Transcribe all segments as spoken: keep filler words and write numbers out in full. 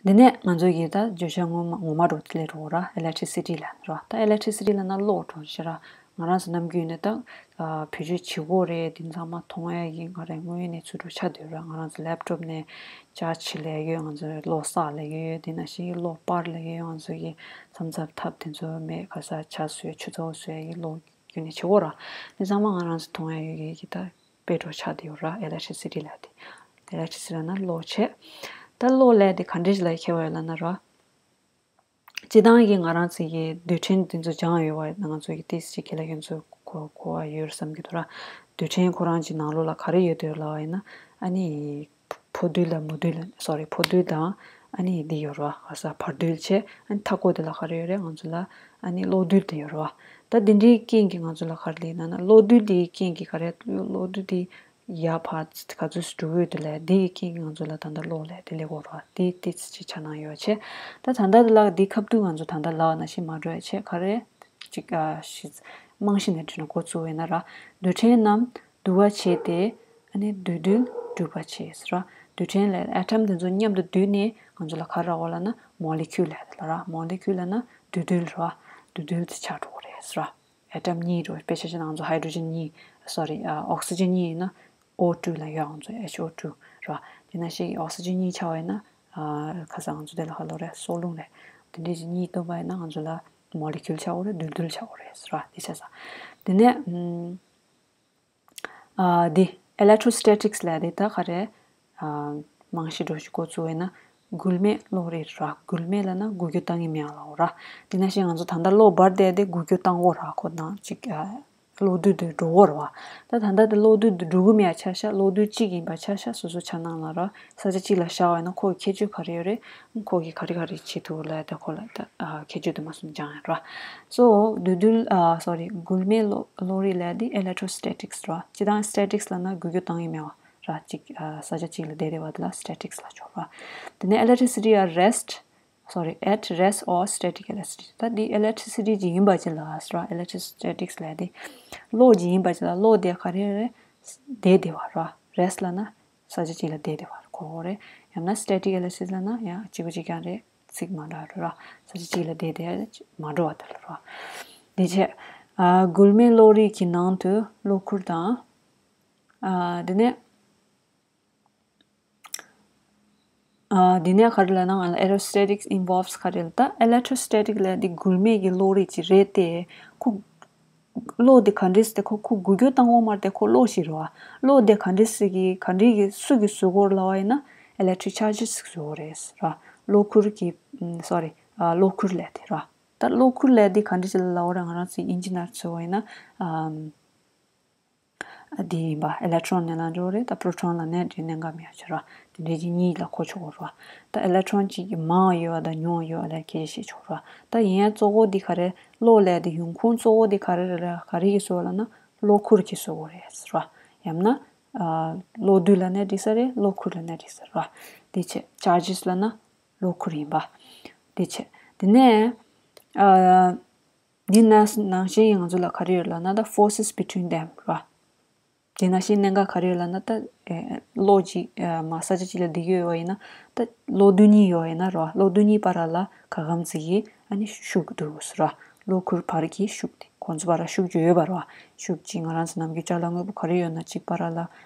འདི་ནས་ང་ཚོ་གིས་ད་བརྗོད་བྱ་ངོ་མ་ངོ་མ་འགྲོ་དེ་ལས་འགྲོ་ར། ཨི་ལེག་ཊི་སི་ཊི་ལབ་ར། ད་ཨི་ལེག་ཊི་སི་ཊི་ལབ་ན་གློག་འགྲོ་ཞེས་ར། ང་རང་ཚོ་ནམ་རྒྱུན་ནས་ད་བེད་སྤྱོད་བྱེད་ཀྱི་ཡོད་རེད། དེ་ཚང་མ་མཐོང་ཡ་གི་ང་རང་དངོས་ཡོད་གནས་ཚུལ་འགྲོ་ཆགས་བསྡད་ཡོད་ར། ང་རང་ཚོ་ལེབ་ཊོབ་ནས་ཅར་ཇི་བྱེད་ལས་ཡོད། ང་ཚོ་གློག་བསགས་ལས་ཡོད། དེ་ནང་བཞིན་གློག་སྤར་ལས་ཡོད། ང་ཚོ་གི་མཚམས་མཚམས་ཐབ་དེ་ཚོ་མེད་ག་ས་ཇ་བཟོས་ཆུ་ཚོད་བཟོས་ཡ་གི་གློག་རྒྱུན་ནས་བྱེད་ཀྱི་ཡོད་ར། དེ་ཚང་མ་ང་རང་ཚོ་མཐོང་ཡ་ཡོད་གི་གི་ད་དཔེ་འགྲོ་ཆགས་བསྡད་ཡོད་ར། ཨི་ལེག་ཊི་སི་ཊི་ལབ་དེ། ཨི་ལེག་ཊི་སི་ཊི་ལབ་ན་གློག་བྱེད། ད་གློག་ལབ་དེ་ག་འདྲ་ཞིག་ལ་ཁེལ་བ་ཡོད་ལབ་ན་ར། སྤྱིར་བཏང་གི་ང་རང་ཚོ་གི་རྡུལ་ཕྲན་འདི་ཚོ་སྦྱངས་ཡོད་པ་ན་ང་ཚོ་གི་ཏོག་ཙམ་ཅིག་དགེ་ལགས་ཁྱོད་ཚོས་གོ་གོ་བ་ཡོད་བསམ་གྱི་འདུག་ར། རྡུལ་ཕྲན་ཁོ་རང་གི་ནང་ལོགས་ལ་ག་རེ་ཡོད་དེ་ལབ་པ་ཡིན་ན། ཨ་ནི་ཕོ་རྡུལ་ལ་མོ་རྡུལ་ལ་སོ་རི་ཕོ་རྡུལ་དང་ཨ་ནི་འདི་ཡོད་ར། ག་ས་བར་རྡུལ་བྱས། ཨ་ནི་མཐའ་སྐོར་དེ་ལ་ག་རེ་ཡོད་རེད། ང་ཚོ་ལ་ཨ་ནི་གློག་རྡུལ་དེ་ཡོད་ར། ད་འདི་འདྲའི་རྐྱེན་གྱིས་ང་ཚོ་ལ་ག་རེ་ལབ་ན་གློག་རྡུལ་དེའི་རྐྱེན་གྱིས་ག་རེ་གློག་རྡུལ་དེ་ཡར་ཕར་ག་ཚོད་འགྲོ་གི་ཡོད་དེ་ལས་དེ་ཡི་རྐྱེན་གྱིས་ང་ཚོ་ལ་ད་ལྟ་གློག་ལབ་དེ་སླེབས་ཀྱི་ཡོད་རེད་བ། དེ་དེ་ཚོ་ཅིག་ཆ་ནང་ཡོད་བྱས། ད་ད་ལྟ་དེ་ལ་དེ་ཁ་ཐུག་ང་ཚོ་ད་ལྟ་ལབ་ནང་བཞིན་མ་འགྲོ་ཡ་བྱས་ག་རེ་ཅིག་ཨ་ཞིག་རྨང་གཞི་ནས་བྲིས་ན་འགོ་བཙུགས་པ་ཡིན་ན་ར། རྡུལ་ཕྲན་རྣམས་འདུ་བ་བྱས་ཏེ་ཨ་ནི་འདུས་རྡུལ་གྲུབ་པ་བྱས་ཟེར་ར། རྡུལ་ཕྲན་ལབ་ཨེ་ཊམ་དེ་ཚོ་མཉམ་དུ་འདུས་ནས་ང་ཚོ་ལ་ག་རེ་རག་གི་ཡོད་ལབ་ན་མོ་ལེ་ཁུལ་ལབ་དེ་ལ་ར། མོ་ལེ་ཁུལ་ལབ་ན་འདུས་རྡུལ་ར། འདུས་རྡུལ་དེ་ཆགས་འགྲོ་གི་རེད་ཟེར་ར། ཨེ་ཊམ་གཉིས་འགྲོ། དཔེ་ཆ་བཞག་ན་ང་ཚོ་ཧའི་ཌྲོ་ཇན་གཉིས། སོ་རི། ཨ་ཨོག་སི་ཇན་གཉིས་ཡིན་ན་ཨོ་ཊུ་ལབ་ཡོད། ང་ཚོ་ཨེཆ་ཨོ་ཊུ་ར། དེ་ནང་བཞིན་ཨོག་སི་ཇན་གཉིས་ཆགས་པ་ཡིན་ན་ཨ་ཁ་སང་ང་ཚོ་དེ་ལ་ག་ལབ་རེད། སྲོག་རླུང་རེད། དེ་འདྲས་ཀྱི་གཉིས་བཏོན་པ་ཡིན་ན་ང་ཚོ་ལ་མོ་ལེ་ཁུལ་ཆགས་ཀྱི་རེད། འདུས་རྡུལ་ཆགས་ཀྱི་རེད་ར། དེ་བྱས་ཙང་དེ་ནས་ཨ་འདི་ཨི་ལེག་ཊོ་སི་ཊེ་ཊིག་སི་ལབ་དེ་ད་ག་རེ། ཨ་རྨང་གཞི་འདྲ་ཞིག་འགོ་བཙུགས་པ་ཡིན་ན་འགུལ་མེད་གློག་རིག་ར། འགུལ་མེད་ལབ་ན་འགུལ་སྐྱོད་གཏོང་གི་མེད་པ་ལབ་ཀྱི་ཡོད་ར། དེ་ནང་བཞིན་ང་ཚོ་ད་ལྟ་གློག་འབར་བསྡད་དེ་འགུལ་སྐྱོད་གཏོང་གི་ཡོད་ར། ཁོ་ནང་ཅིག་ཨ་གློག་རྡུལ་དེ་འགྲོ་གི་ཡོད་ར་བ། ད་ད་ལྟ་དེ་གློག་རྡུལ་དེ་འགྲོ་གི་མེད་པ་ཆ་བཞག་གློག་རྡུལ་གཅིག་ཡིན་པ་ཆ་བཞག་སོ་སོ་ཆ་ནང་ལ་ར། ས་ཆ་གཅིག་ལ་བཞག་པ་ཡིན་ན་ཁོ་གི་ཁྱད་ཆོས་ག་རེ་ཡོད་རེད། ཁོ་གིས་ག་རེ་ག་རེ་བྱེད་ཐུབ་ལབ་དེ་ཁོ་ལ་ད་ཨ་ཁྱད་ཆོས་དེ་མ་གསུམ་སྦྱངས་ཡོད་ར། སོ་འདུས་རྡུལ་ཨ་སོ་རི་འགུལ་མེད་གློག་གློག་རིག་ལབ་དེ་ཨི་ལེག་ཊོ་སི་ཊེ་ཊིག་སི་ར། སྤྱིར་བཏང་སི་ཊེ་ཊིག་སི་ལབ་ན་འགུལ་སྐྱོད་གཏོང་གི་མེད་པ་ར། གཅིག་ཨ་ས་ཆ་གཅིག་ལ་བསྡད་བསྡད་པ་དེ་ལ་སི་ཊེ་ཊིག་སི་ལབ་ཀྱི་ཡོད་ར། དེ་ནས་electricity at rest, sorry, at rest or static electricity. ད་འདི་ཨི་ལེག་ཊི་སི་ཊི་ཅིག་ཡིན་པ་ཅིག་ལ་ཟེར་བ། ཨི་ལེག་ཊོ་སི་ཊེ་ཊིག་སི་ལབ་དེ་གློག་ཅིག་ཡིན་པ་ཅིག་ལ་གློག་དེ་ག་རེ་རེད། བསྡད་བསྡད་པ་ར། རེ་སི་ཊི་ལབ་ན་ས་ཆ་གཅིག་ལ་བསྡད་བསྡད་པ་གོ་གི་རེད། ཡང་ན་སི་ཊེ་ཊིག་ཨི་ལེག་ཊི་སི་ཊི་ལབ་ན་ཡང་གཅིག་པ་གཅིག་རྐྱང་རེད། ཚིག་མ་འདྲ་རེད་ར། ས་ཆ་གཅིག་ལ་བསྡད་བསྡད་མ་འགྲོ་བ་དེ་ལ་ར། དེ་བྱས་ཨ་འགུལ་མེད་གློག་རིག་གི་ནང་དུ་གློག་ཁུར་དང་། ཨ་དེ་ནས། ཨ་འདི་ནས་ག་རེ་ལབ་ན་ང་ལ་aerostatic involves ག་རེ་ལབ། ད་electrostatic ལབ་འདི་འགུལ་མེད་ཀྱི་གློག་རིག་ཅིག་རེད་དེ། ཁོ་གློག་འདི་ག་འདྲས་དེ་ཁོ་ཁོ་འགུལ་སྐྱོད་བཏང་གི་མ་རེད་དེ། ཁོ་གློག་ཞིག་རེད་བ། གློག་འདི་ག་འདྲས་ཀྱི་ག་འདྲས་ཀྱི་སུ་གིས་བཟོས་ཀྱི་ཡོད་ལབ་པ་ཡིན་ན་electric charges ཟེར་གྱི་ཡོད་རེད་ར། གློག་ཁུར་གྱི་ཨམ་sorry ཨ་གློག་ཁུར་ལབ་དེ་ར། ད་གློག་ཁུར་ལབ་འདི་ག་འདྲས་ཅིག་ལ་ལབ་པ་རེད། ང་རང་ཚོའི་ཨིན་ཇི་ནར་ཚོ་བ་ཡིན་ན་ཨམ། འདི་ཡིན་པ། ཨི་ལེག་ཊོན་ནས་ལ་འགྲོ་རེད། ད་པྲོ་ཊོན་ལ་ནས་འདྲེ་གནད་འགག་མེད་ཡ་ཆེ་ར། དེ་འདྲའི་གི་གཉིས་ལ་གོ་ཆོག་གོ་ར། ད་ཨི་ལེག་ཊོན་གཅིག་གི་མང་བ་ཡོད་པ་དང་ཉུང་བ་ཡོད་པ་ལ་ཁྱད་ཆོས་ཤེས་ཆོག་ར། ད་ཡིན་ཡང་གཙོ་བོ་འདི་ག་རེ་གློག་ལབ་དེ་ཡོང་ཁུངས་གཙོ་བོ་འདི་ག་རེ་རེད་ར། ག་རེ་གིས་བཟོས་ལབ་ན་གློག་ཁུར་གྱིས་བཟོས་གོ་རེད་ར། ཡང་ན་ཨ་གློག་རྡུལ་ལ་ནས་འགྲིག་ས་རེད། གློག་ཁུར་ལ་ནས་འགྲིག་ས་ར། དེ་བྱས་ཆར་ཇི་སི་ལབ་ན་གློག་ཁུར་ཡིན་པ། དེ་བྱས་དེ་ནས་ཨ། འདི་ནང་ནང་བཞིན་ང་ཚོ་ལ་ག་རེ་ཡོད་ལབ་ན་ད་forces between them ར། འདི་ནང་བཞིན་གནད་འགག་ག་རེ་ཡོད་ལབ་ན་ད་ཨེ་གློག་ཅིག་ཨ་མ་ས་ཆ་གཅིག་ལ་བསྡད་ཀྱི་ཡོད་པ་ཡིན་ན་ད་གློག་རྡུལ་གཉིས་ཡོད་པ་ཡིན་ན་ར། གློག་རྡུལ་གཉིས་བར་ལ་ག་གམ་ཙིག་གི་ཨ་ནི་ཤུགས་འདུག་ཟེར་ར། གློག་ཁུར་བར་གྱི་ཤུགས་དེ་ཁོང་ཚོ་བར་ལ་ཤུགས་ཅིག་ཡོད་པ་ར། ཤུགས་ཅིག་ང་རང་ཚོ་ནམ་རྒྱུན་ཅ་ལག་དངོས་པོ་ག་རེ་ཡོད་ན་གཅིག་བར་ལ་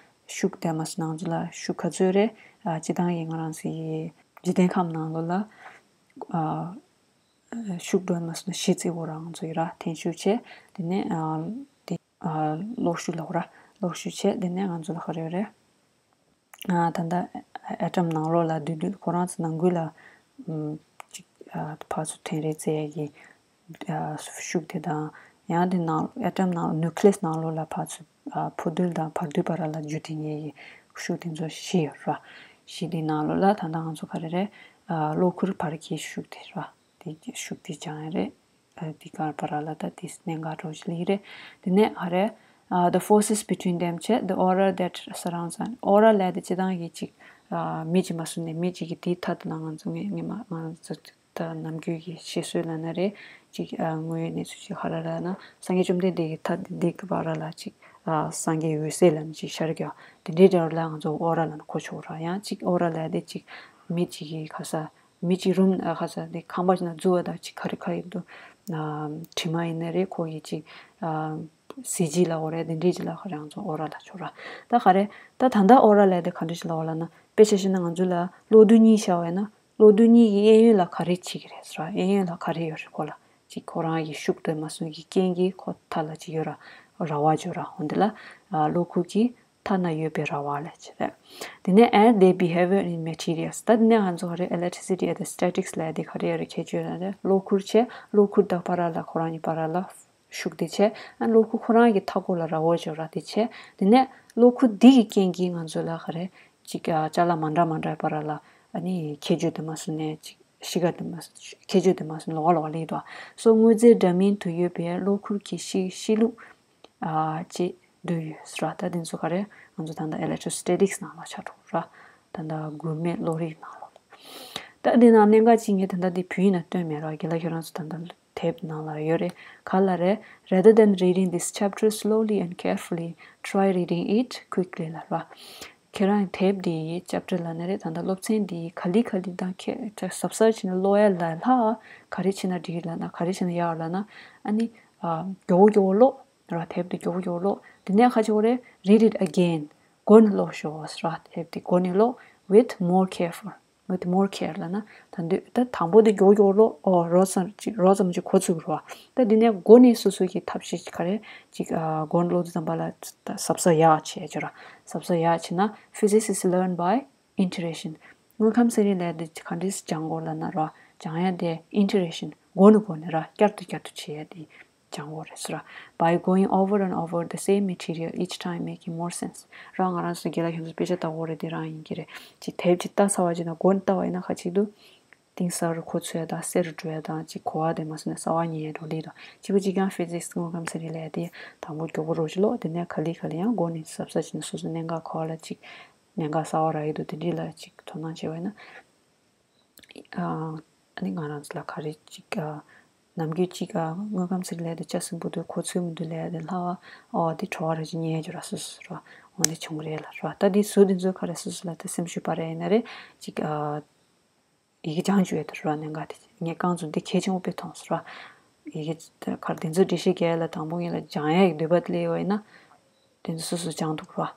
ཤུགས་དེ་མ་སོང་ང་ཚོ་ལ་ཤུགས་ག་ཚོད་རེད། ཨ་སྤྱིར་བཏང་གི་ང་རང་ཚོའི་འཇིག་རྟེན་ཁམས་ནང་ལོགས་ལ་ཨ། ཤུགས་འགྲོ་མ་སོང་ན་གཞི་རྩི་བོ་རང་ཚོ་ཡི་ར་འཐེན་ཤུགས་བྱས། དེ་ནས་ཨ་དེ་ཨ་གློག་ཤུགས་ལ་བོ་ར་གློག་ཤུགས་བྱས། དེ་ནས་ང་ཚོ་ལ་ག་རེ་ཡོད་རེད། ཨ་ད་ལྟ་ཨེ་ཊམ་ནང་ལོགས་ལ་འདུས་རྡུལ་ཁོ་རང་ཚོ་ནང་ཁུལ་ལ་ཨམ་ཅིག་ཨ་ཕར་ཚུར་འཐེན་རེས་རྩེ་ཡས་ཀྱི་ཨ་ཤུགས་དེ་དང་། ཡང་དེ་ནང་ཨེ་ཊམ་ནང་ནིའུ་ཀི་ལི་ཡས་ནང་ལོགས་ལ་ཕར་ཚུར་ཨ་ཕོ་རྡུལ་དང་བར་རྡུལ་བར་ལ་རྒྱུ་འཐེན་ཡས་ཀྱི་ཤུགས་དེ་ཚོ་བཞི་ཡོད་ར། བཞི་དེ་ནང་ལོགས་ལ་ད་ལྟ་ང་ཚོ་ག་རེ་རེད། ཨ་གློག་ཁུར་བར་གྱི་ཤུགས་དེ་ར། དེ་ཤུགས་དེ་སྦྱང་ཡ་རེད། ཨ་དེ་ག་བར་ལ་ད་དེ་གནད་འགག་འདྲ་བོ་ཞིག་སླེབས་ཀྱི་རེད། དེ་ནས་ཨ་རེ། ཨ་the forces between them བྱས། The aura that surrounds an aura ལབ་དེ་སྤྱིར་བཏང་གི་ཅིག་ཨ་མི་གཅིག་མ་སུ་ནས་མི་གཅིག་གི་དེའི་མཐའ་དེ་ལ་ང་ཚོ་ངས་ངས་མ་ང་ཚོ་ད་ནམ་རྒྱུན་གྱི་བཤད་སྲོལ་ལ་ན་རེད། ཅིག་ཨ་དངོས་ཡོད་གནས་ཚུལ་ཅིག་ཧ་ར་ར་ན་སངས་རྒྱས་བཅོམ་ལྡན་འདས་ཀྱི་མཐའ་དེ་དེ་གི་བར་ལ་ཅིག་ཨ་སངས་རྒྱས་འོད་ཟེར་ལབ་ནས་ཅིག་ཤར་གྱི་དེ་འདྲའི་འདྲ་བོ་ལ་ང་ཚོ་ཨོ་ར་ལབ་ན་གོ་ཆོག་ར། ཡང་ཅིག་ཨོ་ར་ལབ་དེ་ཅིག་མི་གཅིག་གི་ག་ས་ མི་གཅིག་རུམ་ཨ་ཁ་ས་དེ་ཁང་པ་ཅིག་ནང་འཛུལ་བ་དང་ཅིག་ག་རེ་ག་ཡིན་འདུག་ཨ་དྲི་མ་ཡིན་ན་རེད། ཁོ་གི་ཅིག་ཨ་གཟི་བརྗིད་ལ་འོ་རེད། དེ་འདྲས་ཅིག་ལ་ཁ་རེ་ང་ཚོ་ཨོ་ར་ལ་ཆོག་ར། ད་ག་རེ་ད་ད་ལྟ་ཨོ་ར་ལ་དེ་ག་འདྲས་ཅིག་ལ་འོ་ལ་ན། དཔེ་ཆ་བཤད་ན་ང་ཚོ་ལ་གློག་རྡུལ་གཉིས་བཞག་པ་ཡིན་ན། གློག་རྡུལ་གཉིས་ཀྱི་གཡས་གཡོན་ལ་ག་རེ་བྱེད་ཀྱི་རེད་ཟེར་བ། གཡས་གཡོན་ལ་ག་རེ་ཡོད་རེད། ཁོ་ལ་ཅིག་ཁོ་རང་གི་ཤུགས་དེ་མ་སོན་གྱི་རྐྱེན་གྱིས་ཁོ་མཐའ་ལ་ཅིག་ཡོད་ར། ར་བ་ཅིག་ཡོད་ར། འོ་འདི་ལ་ཨ་གློག་ཁུར་གྱི་མཐའ་ན་ཡོད་པའི་ར་བ་ལབ་ཀྱི་རེད། དེ་ནས་and their behavior in materials. ད་དེ་ནས་ང་ཚོ་ག་རེ། electricity at the statics ལབ་དེ་ག་རེ་ཡོད་རེད། ཁྱད་ཆོས་ལ་རེད། གློག་ཁུར་བྱས། གློག་ཁུར་དང་བར་ལ་ཁོ་རང་གཉིས་བར་ལ་ཤུགས་དེ་བྱས། ཨ་གློག་ཁུར་ཁོ་རང་གི་མཐའ་སྐོར་ལ་ར་བ་ཅིག་ཡོད་ར། དེ་བྱས། དེ་ནས་གློག་ཁུར་འདི་གི་རྐྱེན་གྱིས་ང་ཚོ་ལ་ག་རེ་ཅིག་ཨ་ཅ་ལག་མ་འདྲ་མ་འདྲ་བར་ལ་ཨ་ནི་ཁྱད་ཆོས་དེ་མ་སོན་ནས་ཅིག་གཤིས་ཀ་དེ་མ་ཁྱད་ཆོས་དེ་མ་སོན་ལོགས་ལོགས་ལེགས་འདུག་སོ་དངོས་རྫས་འདྲ་མིན་དུ་ཡོད་པའི་གློག་ཁུར་གྱི་གཤིས་གཤིས་ལུགས་ཨ་ཅེས་འདུས་ཡོད་ཟེར་བ། ད་དེ་ཚོ་ག་རེ། ང་ཚོ་ད་ལྟ་electrostatics ནང་ལ་ཆགས་འགྲོ་ར། ད་ལྟ་འགུལ་མེད་གློག་རིག་ནང་ལོགས་ལ། ད་འདི་ནང་གནད་འགག་ཅིག་ངས་ད་ལྟ་འདི་བོད་ཡིག་ནང་བཏོན་མེད་ར། རྒན་ལགས་ཁྱོད་རང་ཚོ་ད་ལྟ་དེབ་ནང་ལ་ཡོད་རེད། ག་ལ་རེད། Rather than reading this chapter slowly and carefully, try reading it quickly ལབ་ར། ཁྱེད་རང་དེབ་འདིའི་chapter ལབ་ན་རེད། ད་ལྟ་སློབ་ཚན་འདིའི་ག་ལེ་ག་ལེ་དང་ཁྱེད་གཟབ་གཟབ་བྱས་ནས་ཀློག་ཡ་ལ་ལྷག་ག་རེ་བྱས་ན་འགྲིག་ལབ་ན། ག་རེ་བྱས་ན་ཡག་ལབ་ན། ཨ་ནི་ཨ་མགྱོགས་པོ་མགྱོགས་པོ་ཀློག་ར། དེབ་འདི་མགྱོགས་པོ་མགྱོགས་པོ་ཀློག་དེ་ནས་ག་ཅིག་རེད། Read it again. མགོ་ནས་ཀློག་ཤོག་ཟེར་བ། དེབ་འདི་མགོ་ནས་ཀློག with more careful. With more care ལབ་ན། ད་འདི་ད་དང་པོ་འདི་མགྱོགས་མགྱོགས་ཀློག་ཨོ་རོ་ཙམ་ཅིག་རོ་ཙམ་ཅིག་གོ་ཚུགས་རོ། ད་འདི་ནས་མགོ་ནས་སོ་སོ་གི་ཐབས་ཤེས་ཅིག་ག་རེ་ཅིག་ཨ་མགོ་ནས་ཀློག་དུས་ཙམ་པ་ལ་ད་གཟབ་གཟབ་ཡག་བྱེད་ཅིག་ར། གཟབ་གཟབ་ཡག་བྱེད་ན། Physics is learned by iteration. དངོས་ཁམས་ཚན་རིག་ལབ་ཡ་དེ་ག་འདྲས་སྦྱང་དགོས་ལབ་ན་ར། སྦྱང་ཡ་དེ་iteration. མགོ་ནས་མགོ་ནས་ར། བསྐྱར་དུ་བསྐྱར་དུ་བྱེད་ཡ་དེ་སྦྱང་དགོས་རེད་ཟེར་ར། By going over and over the same material each time making more sense. ར་ང་རང་ཚོ་རྒན་ལགས་ཁྱོད་ཚོ་དཔེ་ཆ་ལྟ་དགོས་རེད། དེ་རང་ཡིན་གྱི་རེད། ཅིག་དེབ་ཅིག་ལྟ་ཚར་བ་ཅིག་ན་མགོ་ནས་ལྟ་བ་ཡིན་ན་ག་ཅིག་འདུག་གཏིང་ཟབ་རུ་གོ་ཚོད་དང་གསལ་རུ་འགྲོ་ཡ་དང་། ཅིག་གོ་བ་དེ་མ་སོང་ན་གསར་བ་རྙེད་ཡ་འགྲོ་ལེ་དང་། གཅིག་པ་གཅིག་རྐྱང་physics དངོས་ཁམས་ཚན་རིག་ལབ་ཡ་དེ་དང་པོ་མགྱོགས་པོ་རོ་ཅིག་ཀློག་དེ་ནས་ག་ལེ་ག་ལེ་ཡང་མགོ་ནས་གཟབ་གཟབ་བྱས་ནས་སོ་སོ་གནད་འགག་ག་བ་ལ་ཅིག་གནད་འགག་གསར་བ་རག་གི་འདུག་དེ་འདྲ་ལ་ཅིག་དོ་སྣང་བྱས་པ་ཡིན་ན། ཨ་ནི་ང་རང་ཚོ་ལ་ག་རེ་ཅིག་ཨ་ནམ་རྒྱུན་ཅིག་ཨ་དངོས་ཁམས་ཚན་རིག་ལབ་ཡ་དེ་ལྕགས་སྲིན་པོ་འདུག་གོ་ཚོད་མི་འདུག་ལབ་ཡ་དེ་ལྷག་ཨ་འོ་དེ་བྲོ་བ་ར་ཅིག་རྙེད་ཡ་ཅིག་ར། སོ་སོ་ར་འོ་དེ་བྱུང་རེད་ལ་ར། ད་དེ་ཟུར་དེ་ཚོ་ག་རེ་སོ་སོ་ལ་ད་སེམས་ཤུགས་སྤར་ཡ་ཡིན་ན་རེད། ཅིག་ཨ་ཡི་གེ་སྦྱང་བཅུག་ཡ་དེ་ར། གནད་འགག་དེ་ངས་རྐང་བཙུགས་འདི་གལ་ཆེན་པོ་དཔེ་མཐོང་སོང་ར། ཡི་གེ་ག་རེ་དེ་ཚོ་འགྲེལ་བཤད་རྒྱག་ཡ་ལ་དང་པོ་ངེད་ལ་སྦྱང་ཡ་གི་འདོད་པ་དེ་སླེབས་ཡོད་པ་ཡིན་ན། དེ་ཚོ་སོ་སོ་སྦྱང་ཐུབ་ར།